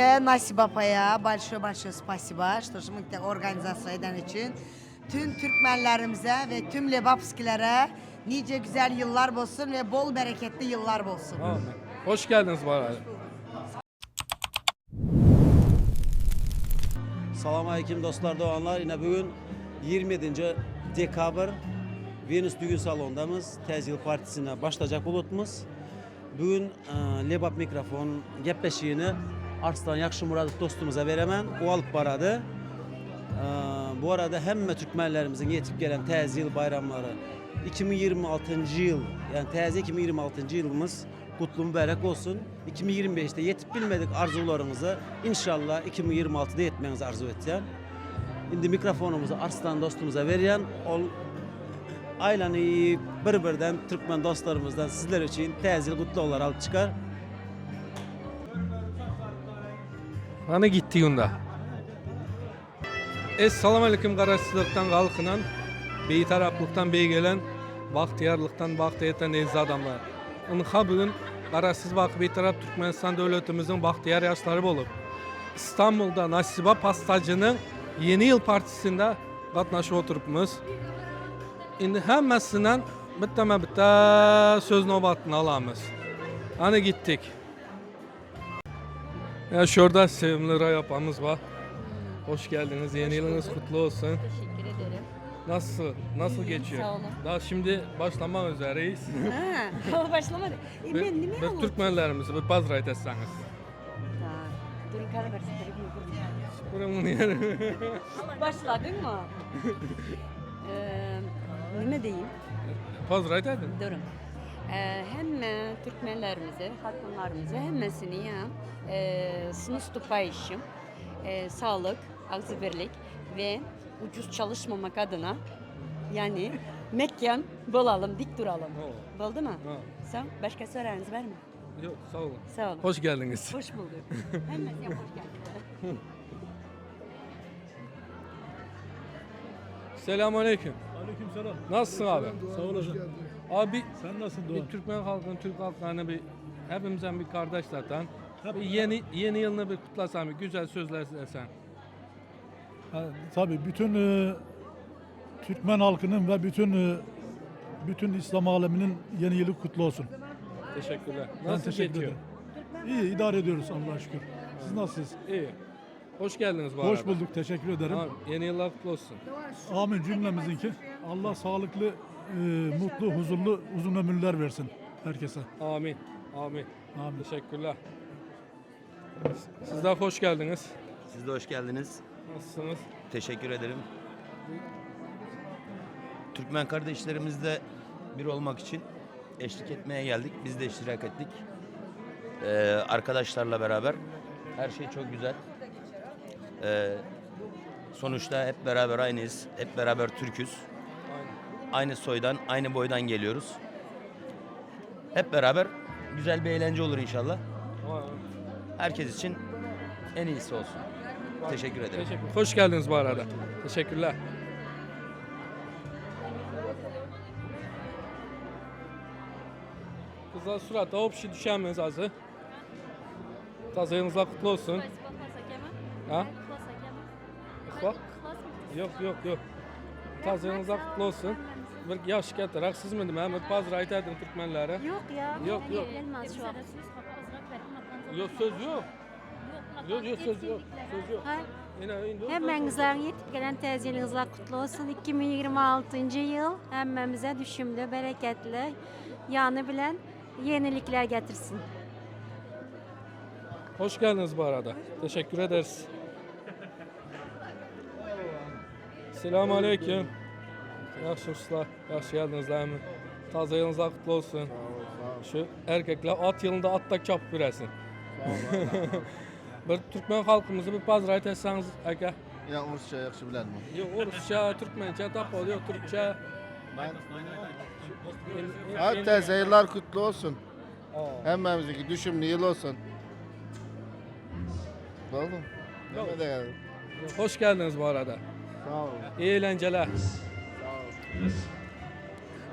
Nasip apaya большое большое spasiba, что şumukde organizasiýa eden üçin. Tüm Türkmenlerimize ve tüm Lebapskilere nice güzel yıllar bolsun ve bol bereketli yıllar bolsun. Amin. Hoş geldiniz bu arada. Salam aleyküm dostlar, doğanlar. Yine bugün 27 dekabr Venus düğün salonundamız. Täze ýyl partisine başlajak bolupmyz. Bugün Lebap mikrofon gepleşigini Arslan Ýagşymyradow dostumyza beremen. O alyp barady. Bu arada hemme türkmenlerimiziň ýetip gelen Täze ýyl baýramlary 2026-njy ýyl, ýagny täze 2026-njy ýylymyz gutly mübärek bolsun. 2025-de ýetip bilmedik arzuwlaryňyza inşallah 2026-da ýetmegiňizi arzuw etýän. Indi mikrofonymyzy Arslan dostumyza berýän. Ol aýlanyp bir-birden türkmen dostlarymyzdan sizler üçin täze ýyl gutlaglary alyp çykar. Hany gitdi unda. Essalamu Garaşsyzlykdan galkynan, Biýtaraplykdan beýgelen, bagtyýarlykdan bagta ýeten eziz adamlar. Ynha bu gün Garaşsyz baky Bitarap Türkmenistan döwletimiziň bagtyýar ýaşlary bolup, Istanbulda Nasiba pastajynyň Ýeni ýyl partisinde gatnaşyp oturypmyz. Indi hemmesinden bitdeme-bitde söz nobatyny alamyz. Hany gitdik. Ya şurada sevimli Ray apamız var. Hoş geldiniz. Yeni yılınız kutlu olsun. Teşekkür ederim. Nasıl? Nasıl geçiyor? sağ olun. Daha şimdi başlamak üzereyiz. Ha, başlamadı. E, Bir, ben nime bir Türkmenlerimizi bir pazar etseniz. Durun karar versin. Buranın yeri. Başladın mı? ee, nime diyeyim? Pazar edin. Durun. Ee, hemme Türkmenlerimizi, hatunlarımızı, hemmesini ya e, sınıf işim, e, sağlık, ağzı birlik ve ucuz çalışmamak adına yani mekan bulalım, dik duralım. Oo. Oldu mu? Ha. Sen başka sorarınız var mı? Yok sağ olun. Sağ olun. Hoş geldiniz. Hoş bulduk. Hemmesine hoş geldiniz. Selamünaleyküm. Aleykümselam. Nasılsın abi? Sağ olasın. Abi Sen nasılsın bir Doğan? Türkmen halkının, Türk halklarını bir hepimizden bir kardeş zaten. Hep- Bir yeni yeni yılını bir kutlasan, bir güzel sözler desen. Ha, tabii bütün e, Türkmen halkının ve bütün e, bütün İslam aleminin yeni yılı kutlu olsun. Teşekkürler. Ben Nasıl teşekkür geçiyor? ederim. İyi idare ediyoruz Allah'a şükür. Siz nasılsınız? İyi. Hoş geldiniz bu Hoş arada. bulduk. Teşekkür ederim. Abi, yeni yıllar kutlu olsun. Amin cümlemizinki. Allah sağlıklı, e, mutlu, huzurlu, uzun ömürler versin herkese. Amin. Amin. Amin. Teşekkürler. Sizler hoş geldiniz. Siz de hoş geldiniz. Nasılsınız? Teşekkür ederim. Türkmen kardeşlerimizle bir olmak için eşlik etmeye geldik. Biz de iştirak ettik. Ee, arkadaşlarla beraber. Her şey çok güzel. Ee, sonuçta hep beraber aynıyız. Hep beraber Türküz. Aynı soydan, aynı boydan geliyoruz. Hep beraber güzel bir eğlence olur inşallah. Herkes için en iyisi olsun. Teşekkür ederim. Teşekkür. Hoş geldiniz bu arada. Teşekkürler. Kızlar surata hop düşemez azı. Taze yılınızlar kutlu olsun. Ha? İxlas? Yok yok yok. Taze yılınızlar kutlu olsun. Bir yaş getirak siz mi demem? Bir pazar aytadın Türkmenlere. Yok ya. Yok, yok. Gelmez şu an. Yok söz yok. Yok yok söz yok. Söz yok. Ha? Yine indi. Hemmäňize ýetip gelen täze ýylyňyzlar kutly bolsun. 2026 ýyl hemmämize düşümli, bereketli, ýany bilen ýenilikler getirsin. Hoş geldiniz bu arada. Teşekkür ederiz. Selamun aleyküm. Yaxşısınız, yaxşı geldiniz əmi. Taze yılınız kutlu olsun. Şu erkekler at yılında atda çap biresin. bir Türkmen halkımızı bir pazar etseniz aka. Ya Rusça yaxşı bilərmi? Yok Rusça, Türkmençe, tap oluyor Türkçe. Ha, təzə illər kutlu olsun. Hemməmizinki düşümlü yıl olsun. Oldu. Nə də gəldim. Hoş geldiniz bu arada. Sağ olun. İyi eğlenceler.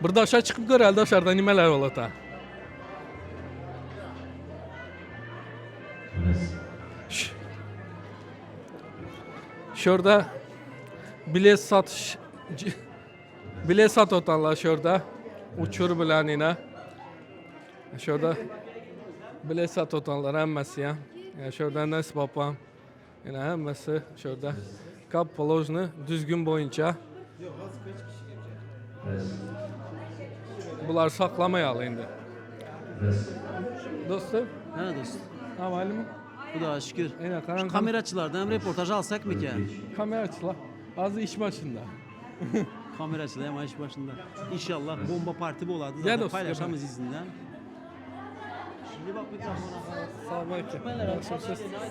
Burada aşağı çıkıp gör elde aşağıda nimeler olata. Şurada bilet satış bilet sat otanlar şurada. Uçur bilen yine. Şurada bilet sat otanlar hemmesi ya. Yani şurada Nasip apam. Yine hemmesi şurada. Kap polojny düzgün boyunca. Bular saklamayalı indi. Dostum. Ha dost. Havalı mı? Bu da şükür. Yine Şu karan kameraçılardan reportaj alsak mı ki? Kameraçılar. Azı iş başında. Kameraçılar ama iş başında. İnşallah bomba parti bu oladı. Gel Zaten dostum, paylaşamız izinden. Şimdi bak mikrofona. Salam aleyküm.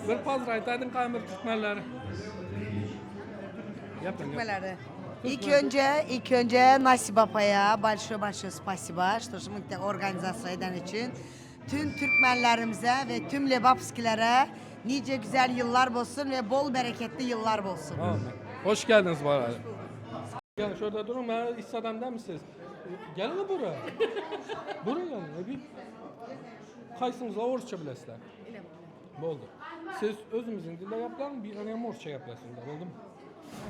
Bir pazar aytaydın kaymır Türkmenleri. Yapın, yapın. Türkmenleri. İlk önce, ilk önce Nasip Apa'ya большое большое спасибо, что же мы organizasyon eden için. Tüm Türkmenlerimize ve tüm Lebapskilere nice güzel yıllar olsun ve bol bereketli yıllar olsun. Tamam. Hoş geldiniz bu arada. Yani şurada durun, ben Instagram'da mısınız? Gelin buraya. Buraya gelin. Bir Qaysınız Orsça bilesizler? Boldu. Siz özümüzün dilde gaplanın, bir tane Orsça gaplasın da, oldu mu?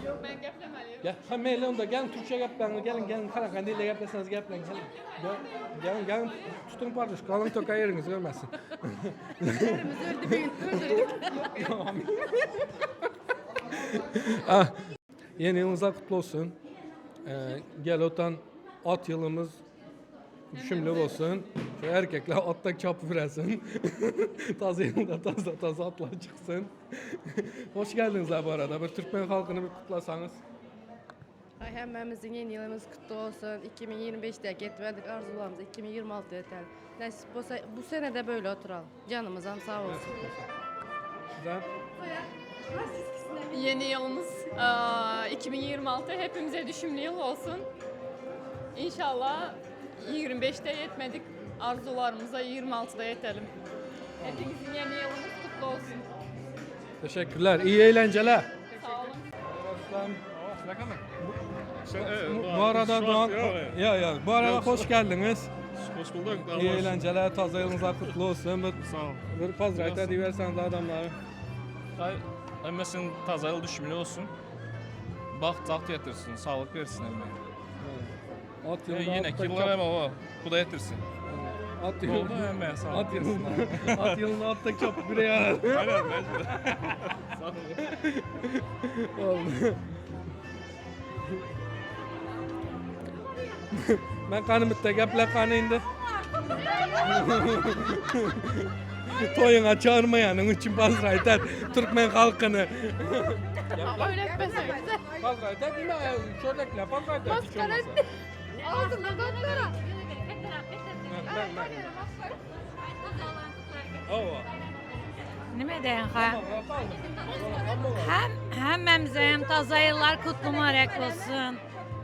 Yok ben geplemeliyim. Gel, ha meyli onda gelin Türkçe gaplanın, gelin gelin qanaqa dilde gaplasanız gaplang, gelin. Gel, gelin gelin tutun parduş, qalın toka yeriniz görmesin. Ellerimiz öldü bir gün öldürdük. Ah, Yeni yılınız kutlu olsun. Ee, gel otan at yılımız düşümlü olsun. Şu erkekler atta çapı versin. taze yılda taze taze atlar çıksın. Hoş geldiniz bu arada. Bir Türkmen halkını bir kutlasanız. Ay hemmemizin yeni yılımız kutlu olsun. 2025'te getmedik arzularımız 2026'da yeter. Nasip olsa bu sene de böyle oturalım. Canımız am sağ olsun. Güzel. Yeni yılımız eee, 2026 hepimize düşümlü yıl olsun. İnşallah 25'te yetmedik arzularımıza 26'da yetelim. Hepimizin yeni yılımız kutlu olsun. Teşekkürler. İyi eğlenceler. Sağ olun. Bu, bu arada Doğan, ya ya bu arada hoş geldiniz. Hoş bulduk. İyi eğlenceler. Taze yılınız kutlu olsun. Bir, Sağ ol. bir pazar diverseniz adamları. Ay, Əmməsin taza il düşümlü olsun. Baxt, zaxt yetirsin, sağlık versin əmməyə. At yılında Yenə atda ki, çap- əmə o, bu da yetirsin. At Oldu yılında, əmməyə sağlık at versin. yılında, at yılında atda çap bir yarar. Aynen, məcbur. Sağ ol. Oldu. Ben kanı bitti, gapla kanı indi. Toyuna çağırmayanın için pazar Türkmen halkını. Öyle etmesenize. Pazar değil mi? Şöyle pazar hiç olmasa. Ağzında katlara. Ben, ben. Ova. Nime deyin ha? Hem hemmemize hem taze yıllar kutlu mübarek olsun.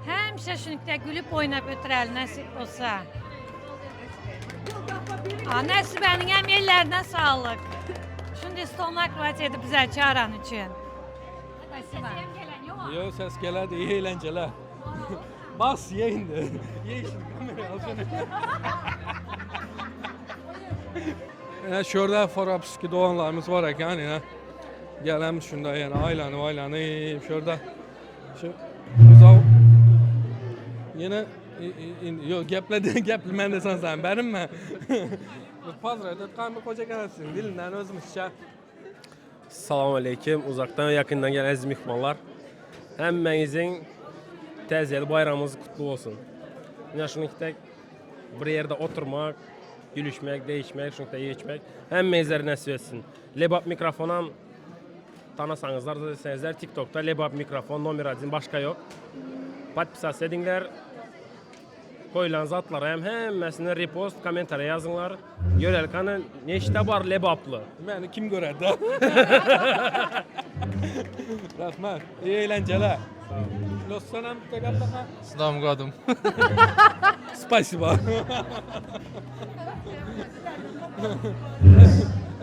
Həmişə şünükdə gülüb oynayıb ötürəli nəsib olsa. A, Nəsibənin həm ellərinə sağlıq. Şimdi stoluna kvat edib bizə çağıran üçün. Spasiba. Yo ses geldi, iyi eğlenceler. Bas ye indi. Ye şimdi kamerayı al şunu. Yani şurada Farapski doğanlarımız var ekan yine. Gelen şunda yani aylanı aylanı şurada. Şu uzav Yine yo gepledi gepli ben de sen sen benim mi? Pazarda kan bir koca gelsin dilinden özmüşçe. Salam aleyküm. Uzaqdan, yaxından gələn əziz mehmanlar. Həmmənizin təzə il bayramınız qutlu olsun. Yine şunu tək bir yerdə oturmaq, gülüşmək, deyişmək, şunu da yemək həmmənizə nəsib etsin. Lebap mikrofonam tanısanızlar da desənizlər TikTokda Lebap mikrofon nomer 1 başqa yox. Podpisas edinlər. Qoyulan zatlara hem hemməsini repost, kommentariya yazınlar. Görəl qanı neçdə var Lebaplı. Məni kim görər də? Rahmat. İyi eğlenceler. Dostlarım tekrar daha. Salam qadım. Spasiba.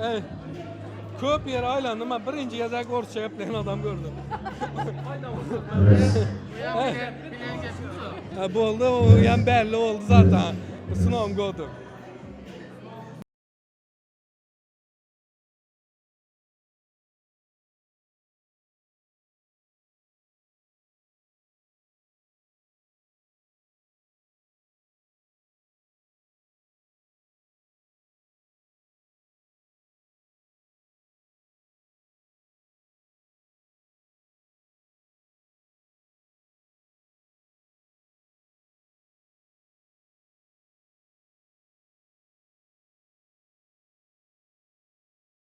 Ey, Köp yer aylandım ama birinci gezek Orsça gapleyen adam gördüm. Hey. Ha, bu oldu, o yani belli oldu zaten. Sınavım gördüm.